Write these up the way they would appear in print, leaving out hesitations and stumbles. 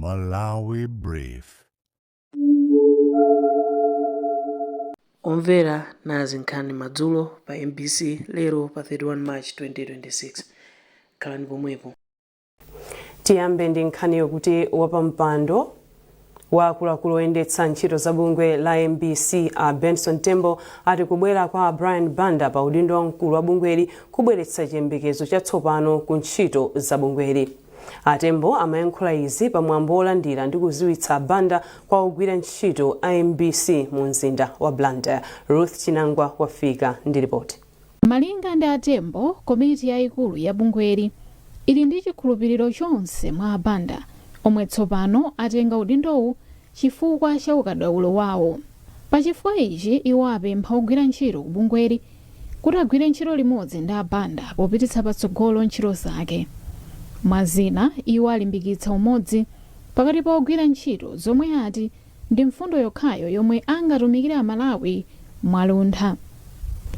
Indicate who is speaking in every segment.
Speaker 1: Malawi Brief.
Speaker 2: Omvera nazi nkhani madzulo pa mbc lero pa 31 March 2026. Khalani pomwepo.
Speaker 3: Tiyambe ndi nkhani yokuti wapampando wa akuluakulu oyendetsa ntchito za bungwe la mbc a Benson Tembo ati kubwera kwa Brian Banda pa udindo wamkulu wa bungweli kubweretsa chiyembekezo chatsopano ku ntchito za bungweli. A Tembo amayankhula izi pa mwambo wolandira ndi kudziwitsa Banda kwa ogwira ntchito a mbc mu mzinda wa Blantyre. Ruth Chinangwa wafika ndi ripoti.
Speaker 4: Malinga ndi a Tembo, komiti yayikulu ya bungweli ili ndi chikhulupiriro chonse mwa a Banda omwe tsopano atenga udindowu chifukwa cha ukadaulo wawo. Pachifukwa ichi, iwo apempha ogwira ntchito ku bungweli kuti agwire ntchito limodzi ndi a Banda popititsa patsogolo ntchito zake. Mwa zina, iwo alimbikitsa umodzi pakati pa ogwira ntchito zomwe ati ndi mfundo yokhayo yomwe angatumikire Amalawi mwaluntha.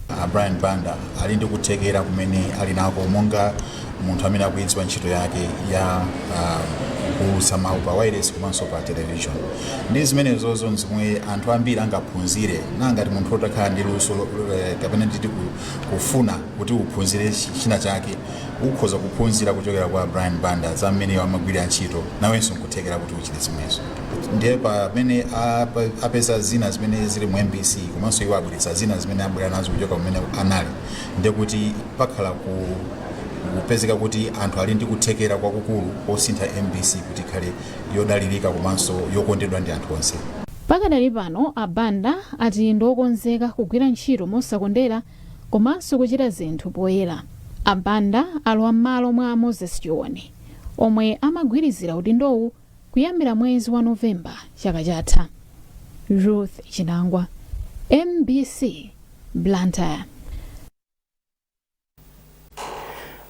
Speaker 5: A Brian Banda ali ndi kuthekera kumene ali nako monga munthu amene akuidziwa ntchito yake ya kuulutsa mawu pa wireless komanso pa television. Ndi zimenezozo zomwe anthu ambiri angaphunzire. Nangati munthu otakhala ndi luso kapena nditi kufuna kuti uphunzire china chake, ukhoza kuphunzira kuchokera kwa Brian Banda za mmene amagwirira ntchito, nawenso nkuthekera kuti uchite zimenezo. Ndiye pamene apeza zina zimene zili mu mbc komanso iwo abweretsa zina zimene abwera nazo kuchoka kumene anali, ndiye kuti pakhala kupezeka kuti anthu ali ndi kuthekera kwakukulu kosintha mbc kuti ikhale yodalirika komanso yokondedwa ndi anthu onse.
Speaker 4: Pakadali pano, a Banda ati ndi okonzeka kugwira ntchito mosakondera komanso kuchita zinthu poyera. A Banda alowa m'malo mwa Moses Chione omwe amagwirizira udindowu kuyambira mwezi wa November chaka chatha. Ruth Chinangwa, mbc, Blantyre.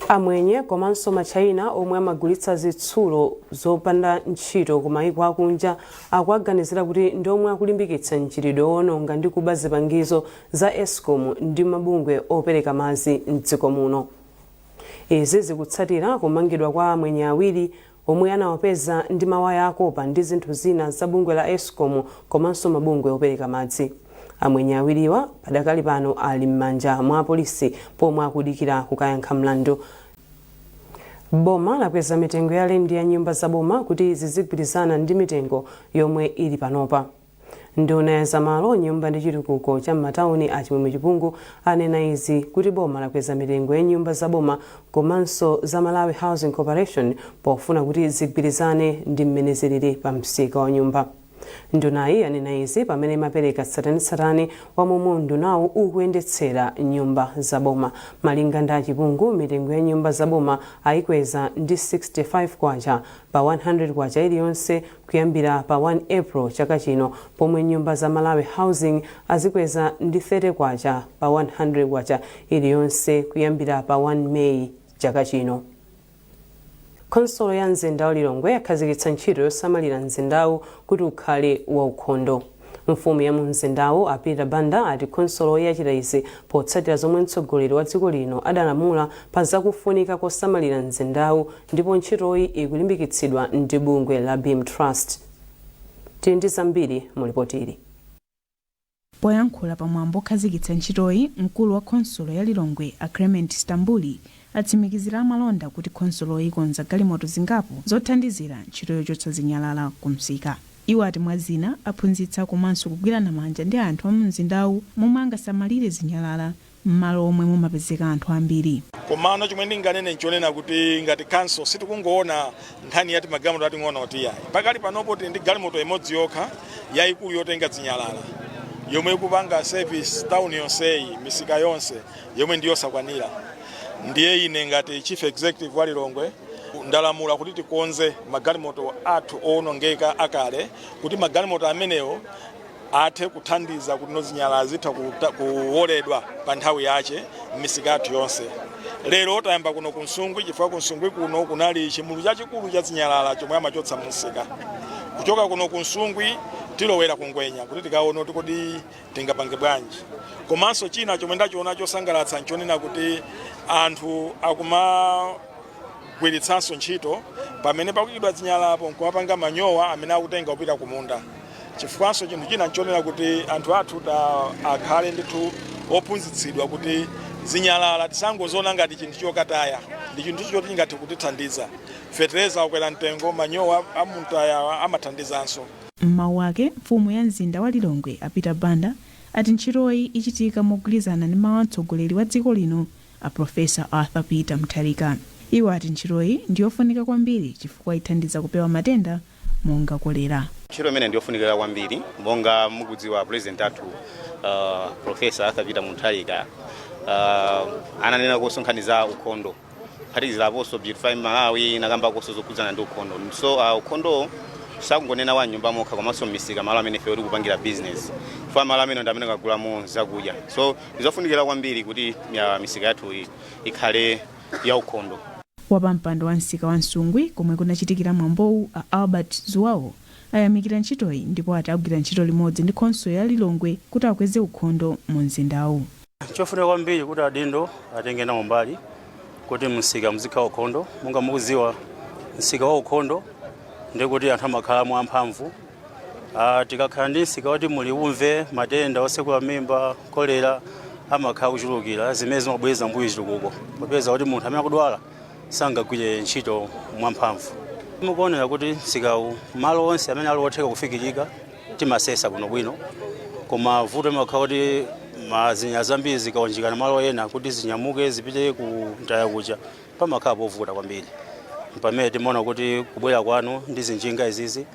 Speaker 3: Amwenye komanso Matchaina omwe amagulitsa zitsulo zopanda ntchito ku maiko akunja akuwaganizira kuti ndi omwe akulimbikitsa mchitidwe woononga ndi kuba zipangizo za Escom ndi mabungwe opereka madzi mdziko muno. Izi zikutsatira kumangidwa kwa amwenye awiri omwe anawapeza ndi mawaya akopa ndi zinthu zina za bungwe la Escom komanso mabungwe opereka madzi. Amwenye awiriwa padakali pano ali m'manja mwa apolisi pomwe akudikira kukayankha mlandu. Boma lakweza mitengo ya lendi ya nyumba za boma kuti zizigwirizana ndi mitengo yomwe ili panopa. Nduna ya zamalo, nyumba ndi chitukuko cha m'matauni a Chimwemwe Chipungu anena izi kuti boma lakweza mitengo ya nyumba za boma komanso za Malawi Housing Corporation pofuna kuti zigwirizane ndi mmene zilili pa msika wa nyumba. Ndunayi yanena izi pamene imapereka tsatanetsatane wa momwe undunawu ukuyendetsera nyumba za boma. Malinga ndi a Chipungu, mitengo ya nyumba za boma ayikweza ndi K65 pa K100 iliyonse kuyambira pa 1 April chaka chino, pomwe nyumba za Malawi Housing azikweza ndi K30 pa K100 iliyonse kuyambira pa 1 May chaka chino. Khonsolo ya mzinda wa Lilongwe yakhazikitsa ntchito yosamalira mzindawu kuti ukhale waukhondo. Mfumu ya mu mzindawu a Peter Banda ati khonsolo yachita izi potsatira zomwe mtsogoleri wa dziko lino adalamula pa zakufunika kosamalira mzindawu, ndipo ntchitoyi ikulimbikitsidwa ndi bungwe la Beam Trust. Tili ndi zambiri mu lipoti ili.
Speaker 6: Poyankhula pa mwambo okhazikitsa ntchitoyi, mkulu wa khonsolo ya Lilongwe a Clement Stambuli atsimikizira amalonda kuti khonsoloyi ikonza galimoto zingapo zothandizira ntchito yochotsa zinyalala ku msika. Iwo ati mwa zina aphunzitsa komanso kugwirana manja ndi anthu a mu mzindawu momwe angasamalire zinyalala m'malo omwe mumapezeka anthu ambiri.
Speaker 7: Komano chomwe ndinganene nchonena kuti ngati council sitikungoona nkhani ya timagalimoto tating'ono iyayi. Pakali panopo tili ndi galimoto imodzi yokha yayikulu yotenga zinyalala yomwe ikupanga service town yonseyi, misika yonse, yomwe ndi yosakwanira. Ndiye ine ngati chief executive wa Lilongwe ndalamula kuti tikonze magalimoto athu owonongeka akale kuti magalimoto amenewo athe kuthandiza kuti zinyalala zitha kuwoledwa pa nthawi yache m'misika yathu yonse. Lero tayamba kuno ku Nsungwi chifukwa ku Nsungwi kuno kunali chimulu chachikulu cha zinyalala chomwe amachotsa mumsika. Kuchoka kuno ku Nsungwi tilowera ku Ngwenya kuti tikaone kuti kodi tingapange bwanji. Komanso china chomwe ndachiona chosangalatsa nchonena kuti anthu akuma Kumagwiritsanso ntchito pamene pakuyikidwa zinyalalapo nkumapanga manyowa amene akutenga kupita kumunda. Chifukwanso chinthu china nchonena kuti anthu athu akhale ndithu ophunzitsidwa kuti zinyalala tisangoziona ngati chinthu chokataya, ndi chinthu choti chingathe kutithandiza. Fetereza wakwera mtengo, manyowa amuntayawa amathandizanso.
Speaker 6: M'mawu ake, mfumu ya mzinda wa Lilongwe a Peter Banda ati ntchitoyi ichitika mogwirizana ndi mawu a mtsogoleri wa dziko lino a Professor Arthur Peter Mutharika. Iwo ati ntchitoyi ndiyofunika kwambiri chifukwa ithandiza kupewa matenda monga kolera.
Speaker 8: Ntchito imene ndiyofunikira kwambiri. Monga mukudziwa, President athu Professor Arthur Peter Mutharika ananena nkhani za ukhondo, kuphatikiziraponso Beautify Malawi inakambakonso zokhudzana ndi ukhondo. So ukhondo sakungonena wa nyumba mokha, komanso m'misika, malo amene ife tikupangira business, chifukwa malo amene ndi amene akagulamo zakudya. So ndizofunikira kwambiri kuti misika yathu ikhale ya ukhondo.
Speaker 6: Wapampando wa msika wa Nsungwi, komwe kunachitikira mwambowu, a Albert Zuwawo, ayamikira ntchitoyi ndipo ati agwira ntchito limodzi ndi khonsolo ya Lilongwe kuti akweze ukhondo mu mzindawu.
Speaker 9: Chofunika kwambiri kuti adindo atenge nawo mbali kuti msika muzikhala ukhondo. Monga mukudziwa, msika wa ukhondo ndi kuti anthu amakhalamo amphamvu. Tikakhala ndi msika woti muli umve, matenda otsekula mimba, kolera amakhala kuchulukira, zimene zimabweza mbuyo chitukuko, popeza kuti munthu amene akudwala sangagwire ntchito mwamphamvu. Mukuonera kuti msikawu, malo onse amene ali otheka kufikirika timasesa bwinobwino, koma vuto imakhala kuti mazinya zambiri zikaonjekana malo ena, kuti zinyamuke zipite ku mtaya kuja pamakhala povuta kwambiri. Pamene timaona kuti kubwera kwanu ndi zinjinga izizi,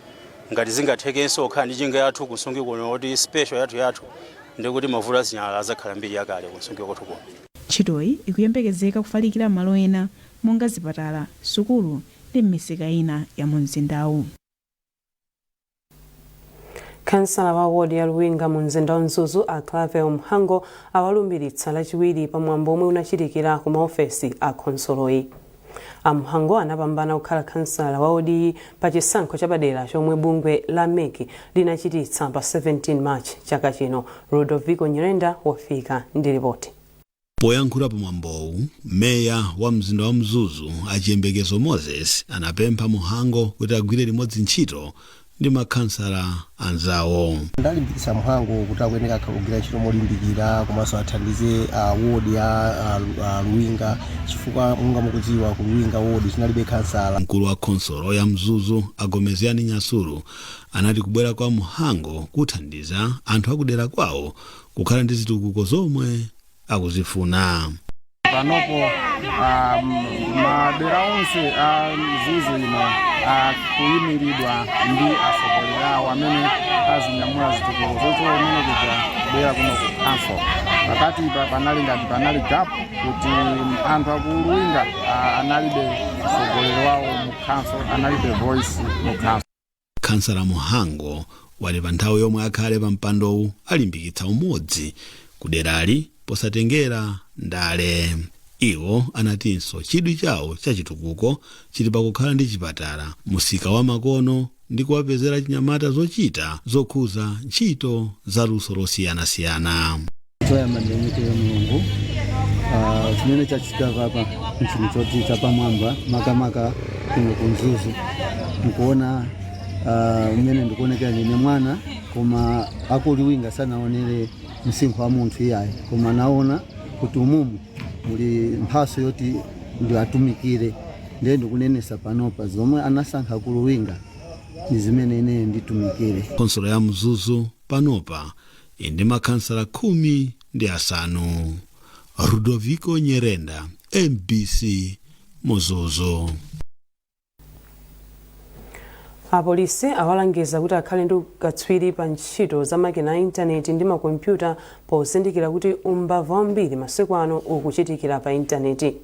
Speaker 9: ngati zingathekenso kukhala ndi njinga yathu ku Nsungwi kuno, kuti special yathu yathu, ndi kuti mavuto azinyalala azakhala mbiri yakale ku Nsungwi kwathu kuno.
Speaker 6: Ntchitoyi ikuyembekezeka kufalikira malo ena monga zipatala, sukulu ndi m'misika ina ya mu mzindawu.
Speaker 3: Kansala wa wodi ya Luwinga mu mzinda wa Mzuzu, a Clavel Mhango, awalumbiritsa Lachiwiri pamwambo omwe unachitikira ku maofesi a khonsoloyi. Amhango anapambana kukhala kansala wa wodiyi pa chisankho chapadera chomwe bungwe la MEC linachititsa pa 17 March chaka chino. Ludovico Nyirenda wafika ndi ripoti.
Speaker 1: Poyankhula pamwambowu, meya wa mzinda wa Mzuzu, Achiyembekezo Moses, anapempha Muhango kuti agwire limodzi ntchito ndi makhansala anzawo.
Speaker 10: Ndalimbikitsa Mhango kuti akuyeneka kugwira ntchito molimbikira komanso athandize wodi ya Luwinga, chifukwa monga mukudziwa, ku Luwinga wodi tinalibe khansala.
Speaker 1: Mkulu wa khonsolo ya Mzuzu, Agomeziani Nyasulu, anati kubwera kwa Muhango kuthandiza anthu akudera kwawo kukhala ndi zitukuko zomwe akuzifuna.
Speaker 11: Panopo madera onse a Mzuzu ino akuyimiridwa ndi atsogoleri awo amene azinyamula zitukuko zochoka kumene kuja kubwera kuno ku council. Pakati pa panali ngati panali gap kuti anthu akuluwinga analibe mtsogoleri wawo mu council, analibe voice mu council.
Speaker 1: Kansala Muhango wati pa nthawi yomwe akhale pa mpandowu alimbikitsa umodzi kuderali posatengera ndale. Iwo anatinso chidwi chawo chachitukuko chili pakukhala ndi chipatala, musika wa makono ndi kuwapezera chinyamata zochita zokhuza ntchito za luso losiyanasiyana.
Speaker 12: Choyamba ndiyamikire Mulungu. Chimene chachitika papa nchinthu choti chapamwamba, makamaka kuno ku Mzuzu. Nkuona mmene ndikuonekera, ndine mwana, koma akuliwinga sanaonere msinkhu wa munthu iyayi, koma anaona kuti umumu muli mphaso yoti ndiatumikire. Ndiye ndikunenesa panopa, zomwe anasankha kuluwinga ni zimene ine nditumikire.
Speaker 1: Khonsolo ya Mzuzu panopa ili ndi makhansala 15. Rudoviko Nyerenda, MBC, Mzuzu.
Speaker 3: Apolisi awalangiza kuti akhale ndi ukatswiri pa ntchito za makina a intaneti ndi makompyuta, pozindikira kuti umbava wambiri masiku ano ukuchitikira pa intaneti.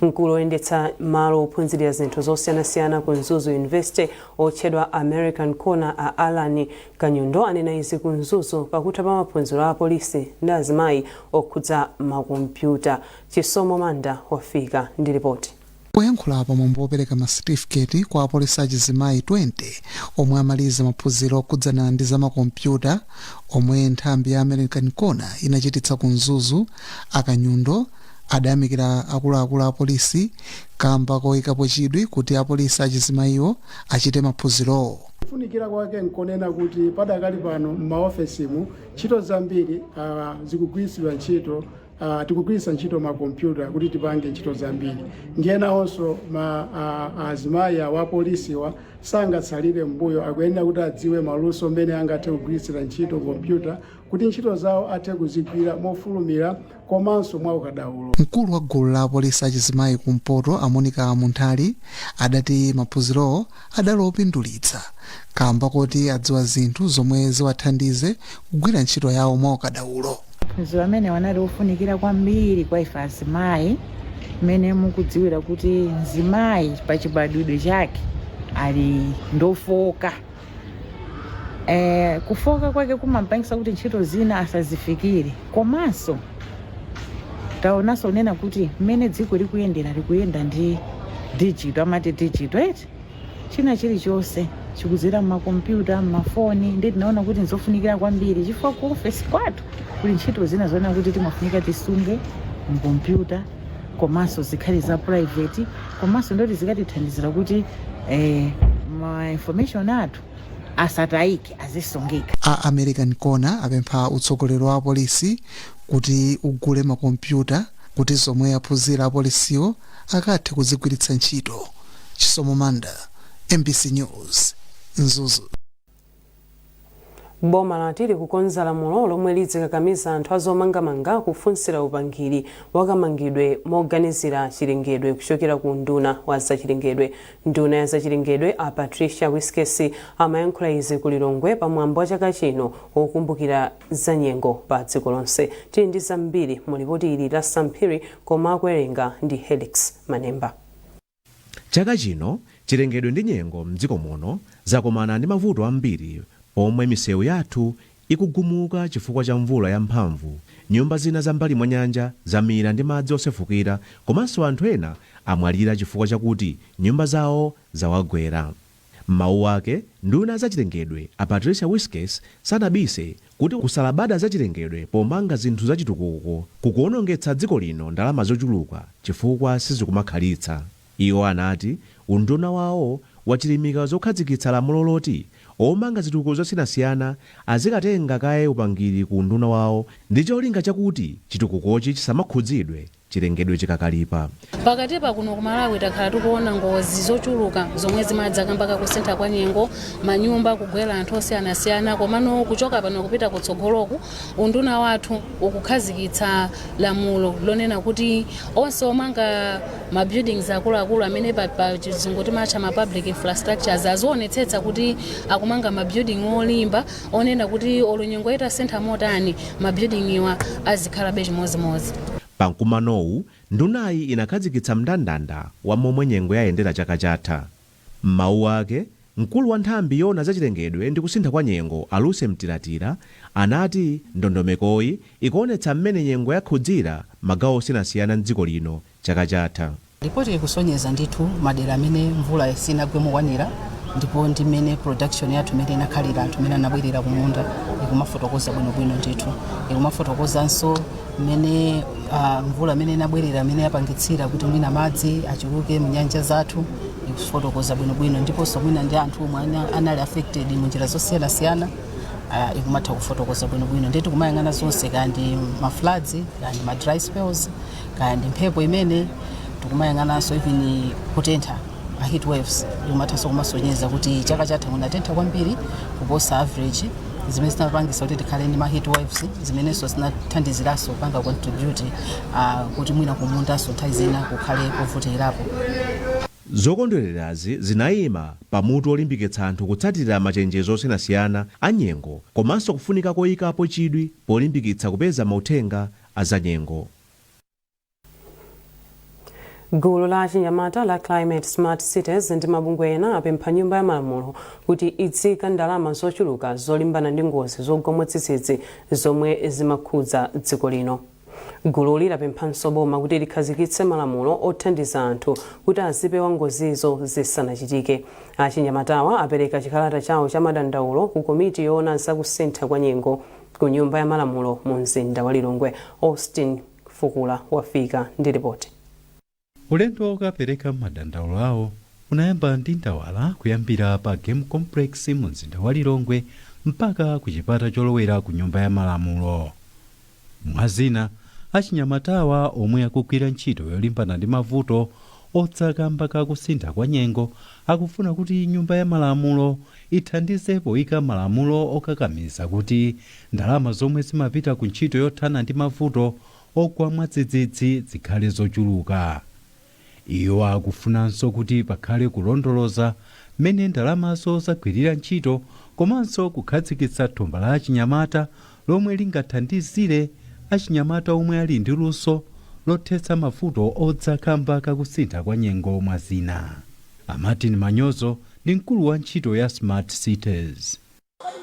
Speaker 3: Mkulu oyendetsa malo ophunzirira zinthu zosiyanasiyana ku Mzuzu University otchedwa American Corner, a Alan Kanyundo, anena izi ku Mzuzu pakutha pa maphunziro a apolisi ndi azimayi okhudza makompyuta. Chisomo Manda wafika ndi ripoti.
Speaker 13: Poyankhula pamwambo wopereka masetifiketi kwa apolisi achizimayi 20 omwe amaliza maphunziro okhudzana ndi zamakompyuta omwe nthambi ya American Corner inachititsa ku Mzuzu, Akanyundo Adayamikira akuluakulu a polisi kamba koyikapo chidwi kuti apolisi achizimayiwo achite maphunzirowo.
Speaker 14: Kufunikira kwake nkonena kuti padakali pano m'maofesimu ntchito zambiri zikugwiritsidwa ntchito, tikugwiritsa ntchito makompyuta kuti tipange ntchito zambiri. Ndiye nawonso ma azimayi awa apolisiwa sangatsalire mbuyo, akuyenera kuti adziwe maluso mmene angathe kugwiritsira ntchito kompyuta kuti ntchito zawo athe kuzigwira mofulumira komanso mwa ukadaulo.
Speaker 13: Mkulu wa gulu la apolisi achizimayi kumpoto, a Monica Munthali, adati maphunzirowo adali opindulitsa kamba koti adziwa zinthu zomwe ziwathandize kugwira ntchito yawo mwa ukadaulo.
Speaker 15: Maphunziro amene anali ofunikira kwambiri kwa ife azimayi, mmene mukudziwira kuti mzimayi pa chibadwidwe chake ali ndofoka. Kufoka kwake kumampangisa kuti ntchito zina asazifikire. Komanso taonanso kunena kuti mmene dziko likuyendera, likuyenda ndi digital, amati digital eti, china chilichonse chikudzera mmakompyuta, mmafoni. Ndi tinaona kuti nzofunikira kwambiri chifukwa ku ofesi kwathu kuli ntchito zina zoona kuti timafunika tisunge mkompyuta komanso zikhale za private, komanso ndoti zikatithandizira kuti ma information athu asatayike, azisungika.
Speaker 13: A American Corner apempha utsogoleri wa apolisi kuti ugule makompyuta kuti zomwe aphunzira apolisiwo akathe kuzigwiritsa ntchito. Chisomo Manda, MBC News, Mzuzu.
Speaker 3: Boma lati likukonza lamulo lomwe lidzikakamiza anthu azomangamanga kufunsira upangiri wakamangidwe moganizira chilengedwe kuchokera ku nduna wa zachilengedwe. Nduna ya zachilengedwe, a Patricia Wiskes, amayankhula izi ku Lilongwe pamwambo wa chaka chino wokumbukira zanyengo pa dziko lonse. Tili ndi zambiri mu lipoti ili la Samphiri, koma akuwerenga ndi Helix Manemba.
Speaker 16: Chaka chino chilengedwe ndi nyengo mdziko muno zakumana ndi mavuto ambiri, pomwe misewu yathu ikugumuka chifukwa cha mvula yamphamvu, nyumba zina za mbali mwa nyanja zamira ndi madzi osefukira, komanso anthu ena amwalira chifukwa chakuti nyumba zawo zawagwera. M'mawu ake, nduna zachilengedwe a Patricia Wiskes sanabise kuti kusalabada zachilengedwe pomanga zinthu zachitukuko kukuonongetsa dziko lino ndalama zochuluka chifukwa sizikumakhalitsa. Iwo anati unduna wawo wachilimika zokhazikitsa lamulo loti omanga zitukuko zosiyanasiyana azikatenga kaye upangiri ku unduna wawo ndi cholinga chakuti chitukukochi chisamakhudzidwe chilengedwe chikakalipa.
Speaker 17: Pakatipa kuno ku Malawi takhala tikuona ngozi zochuluka zomwe zimadza kamba kakusintha kwa nyengo, manyumba kugwera anthu osiyanasiyana. Komano kuchoka pano kupita kutsogoloku, unduna wathu ukukhazikitsa lamulo lonena kuti onse omanga ma buildings akuluakulu amene pa chizungu timatcha ma public infrastructures azionetsetsa kuti akumanga ma building olimba, onena kuti olo nyengo itasintha motani, ma building iwa azikhalabe chimozimozi.
Speaker 16: Pamkumanowu, ndunayi inakhazikitsa mndandanda wa momwe nyengo yayendera chaka chatha. M'mawu ake, mkulu wa nthambi yoona zachilengedwe ndi kusintha kwa nyengo, a Lucy Mtilatila, anati ndondomekoyi ikuonetsa mmene nyengo yakhudzira magawo osiyanasiyana mdziko lino chaka chatha.
Speaker 18: Ripoti ikusonyeza ndithu madera amene mvula sinagwe mokwanira, ndipo ndi mmene production yathu imene inakhalira, anthu amene anabwerera kumunda, ikumafotokoza bwinobwino ndithu. Ikumafotokozanso mmene mvula imene inabwerera imene yapangitsira kuti mwina madzi achuluke mnyanja zathu, ikufotokoza bwinobwino, ndiponso mwina ndi anthu omwe anali affected munjira zosiyanasiyana, ikumatha kufotokoza bwinobwino. Ndiye tikumayang'ana zonse, kaya ndi ma floods, kaya ndi ma dry spells, kaya ndi mphepo imene tikumayang'ananso, even kutentha, ma heat waves, ikumathanso kumasonyeza kuti chaka chatha kunatentha kwambiri kuposa average, zimene zinapangisa kuti tikhale ndi ma heat waves, zimenenso zinathandiziranso panga contribute kuti mwina kumundanso nthawi zina kukhale kovutirapo.
Speaker 16: Zokondwererazi zinayima pamutu olimbikitsa anthu kutsatira machenjezo osiyanasiyana a nyengo komanso kufunika koyikapo chidwi polimbikitsa kupeza mauthenga a zanyengo.
Speaker 3: Gulu la chinyamata la Climate Smart Cities ndi mabungwe ena apempha Nyumba ya Malamulo kuti idzika ndalama zochuluka zolimbana ndi ngozi zogwa mwadzidzidzi zomwe zimakhudza dziko lino. Gululi lapemphanso boma kuti likhazikitse malamulo othandiza anthu kuti azipewa ngozizo zisanachitike. Achinyamatawa apereka chikalata chawo cha madandaulo ku komiti yoona zakusintha kwa nyengo ku Nyumba ya Malamulo mu mzinda wa Lilongwe. Austin. Fukula wafika ndi ripoti.
Speaker 19: Ulendo wokapereka madandaulo awo unayamba ndi ndawala kuyambira pa Game Complex mu mzinda wa Lilongwe mpaka ku chipata cholowera ku Nyumba ya Malamulo. Mwazina, achinyamatawa omwe akugwira ntchito yolimbana ndi mavuto odza kamba kakusintha kwa nyengo akufuna kuti Nyumba ya Malamulo ithandize poyika malamulo okakamiza kuti ndalama zomwe zimapita ku ntchito yothana ndi mavuto ogwa mwadzidzidzi zikhale zochuluka. Iwo akufunanso kuti pakhale kulondoloza mmene ndalamazo zagwirira ntchito komanso kukhazikitsa thumba la achinyamata lomwe lingathandizire achinyamata omwe ali ndi luso lothetsa mavuto odza kamba kakusintha kwa nyengo, mwazina. A Martin Manyozo ndi mkulu wa ntchito ya Smart Cities.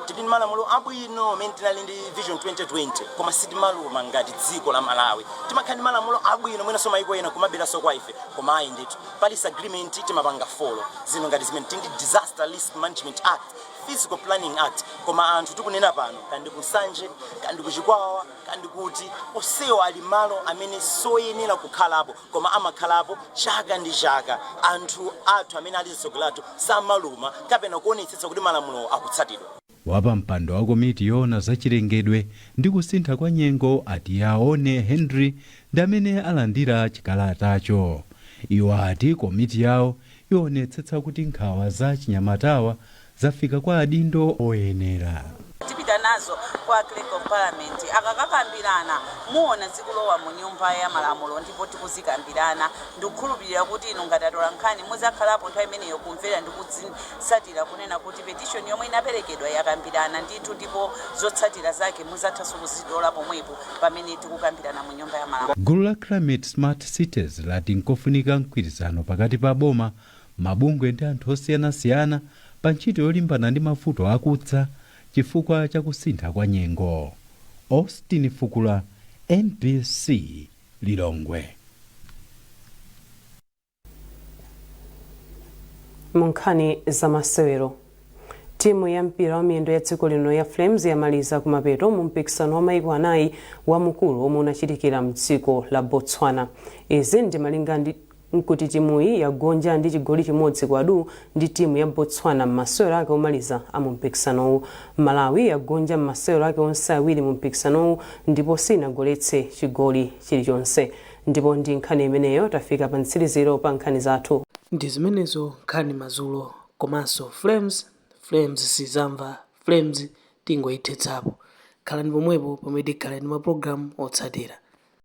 Speaker 20: Tili ndi malamulo abwino amene tinali ndi Vision 2020, koma sitimaluma ngati dziko la Malawi. Timakhala ndi malamulo abwino, mwenanso maiko ena kumaberanso kwa ife, koma ayi ndithu, Paris Agreement timapanga follow zino ngati zimene tindi Disaster Risk Management Act, Physical Planning Act, koma anthu tikunena pano, kandi kuNsanje, kandi kuChikwawa, kandi kuti, onsewa ali malo amene soyenera kukhalapo, koma amakhalapo chaka ndi chaka. Anthu athu amene ali mtsogolo athu samaluma kapena kuonetsetsa kuti malamulo akutsatidwa.
Speaker 19: Wapampando wa komiti yoona zachilengedwe ndi kusintha kwa nyengo, Atiyaone Henry, ndi amene alandira chikalatacho. Iwo ati komiti yawo ionetsetsa kuti nkhawa za chinyamatawa zafika kwa adindo oyenera.
Speaker 21: Tipita nazo kwa Clerk of Parliament, akakakambirana muona zikulowa mu Nyumba ya Malamulo ndipo tikuzikambirana. Ndikukhulupirira kuti inu ngati atola nkhani muzakhalapo nthawi imeneyo kumvera ndi kutsatira kunena kuti petition yomwe inaperekedwa yakambirana ndithu, ndipo zotsatira zake muzathanso kuzitola pomwepo pamene tikukambirana mu Nyumba ya Malamulo.
Speaker 19: Gulu la Climate Smart Cities lati nkofunika mgwirizano pakati pa boma, mabungwe ndi anthu osiyanasiyana pa ntchito yolimbana ndi mavuto akudza chifukwa cha kusintha kwa nyengo. Austin Fukula, MBC, Lilongwe.
Speaker 3: Mu nkhani zamasewero, timu ya mpira wa miyendo ya dziko lino ya Flames yamaliza kumapeto mu mpikisano wa maiko anayi wamukulu omwe unachitikira mdziko la Botswana. Izi ndi malinga ndi nkuti timuyi yagonja ndi chigoli chimodzi kwa du ndi timu ya Botswana m'masewero ake omaliza a mu mpikisanowu. Malawi yagonja m'masewero ake onse awiri mu mpikisanowu ndipo sinagoletse chigoli chilichonse. Ndipo ndi nkhani imeneyo tafika pa mtsiriziro pa nkhani zathu.
Speaker 2: Ndi zimenezo nkhani madzulo. Komanso Flames, Flames sizamva Flames, tingoyithetsapo. Khalani pomwepo pomwe tikhala ndi mapulogalamu otsatira.